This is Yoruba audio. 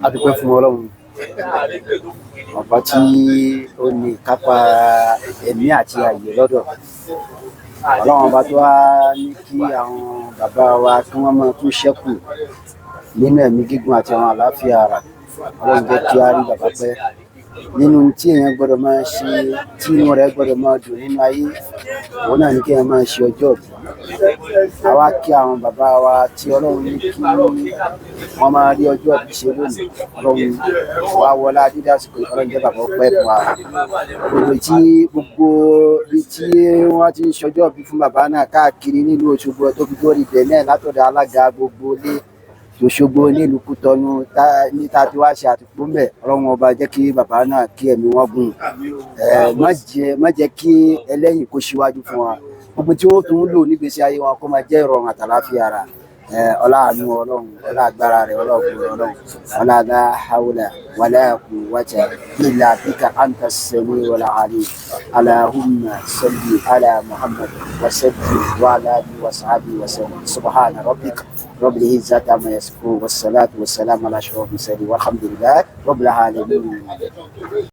A dúpẹ́ fún Ọlọ́run ọba tí ó ní ìkápá ẹ̀mí àti ààyè lọ́dọ̀. Ọlọ́run ọba tó wá ní kí àwọn bàbá wa kí wọ́n máa tún ṣẹ́kù nínú ẹ̀mí gígùn àti àwọn àlàáfíà ara. Ọlọ́run jẹ́ kí á rí bàbá pẹ́. Nínú tí èèyàn gbọ́dọ̀ máa ṣe, tí inú rẹ̀ gbọ́dọ̀ máa dùn nínú ayé, òun náà ní kí èèyàn máa ṣe ọjọ́ ìbí. Àwa kí àwọn bàbá wa tí Ọlọ́run ní kí wọ́n máa rí ọjọ́ ìbí ṣe lónìí. Ọlọ́run wá wọlá dídá àsìkò yìí, Ọlọ́run jẹ́ bàbá ọpẹ́ fún wa. Gbogbo ibi tí wọ́n ti ń ṣọjọ́ ìbí fún bàbá náà káàkiri nílùú Òṣogbo tó fi dórí Benin, látọ̀dọ̀ alága gbogbo ilé Òṣogbo nílùú Kútọ́nù ní tá a ti wá ṣe àtìpó ńbẹ̀. Ọlọ́run ọba jẹ́ kí bàbá náà kí ẹ̀mí wọn gùn. Má jẹ́ kí ẹlẹ́yìn kó ṣíwájú fún wa. Gbogbo tí wọ́n tún ń lò nígbèésí ayé wọn kó máa jẹ́ ìrọ̀rùn àtàláfíà ara. Ọlá àánú Ọlọ́run, ọlá agbára rẹ̀, ọlọ́run Ọlọ́run, ọlá la hawla wala quwwata illa bika anta as-sami'ul alim. Allahumma salli ala Muhammad wa sallim wa ala alihi wa sahbihi wa sallam. Subhana rabbika rabbil izzati amma yasifun, wassalatu wassalamu ala ashrafil mursalin, walhamdulillahi rabbil alamin.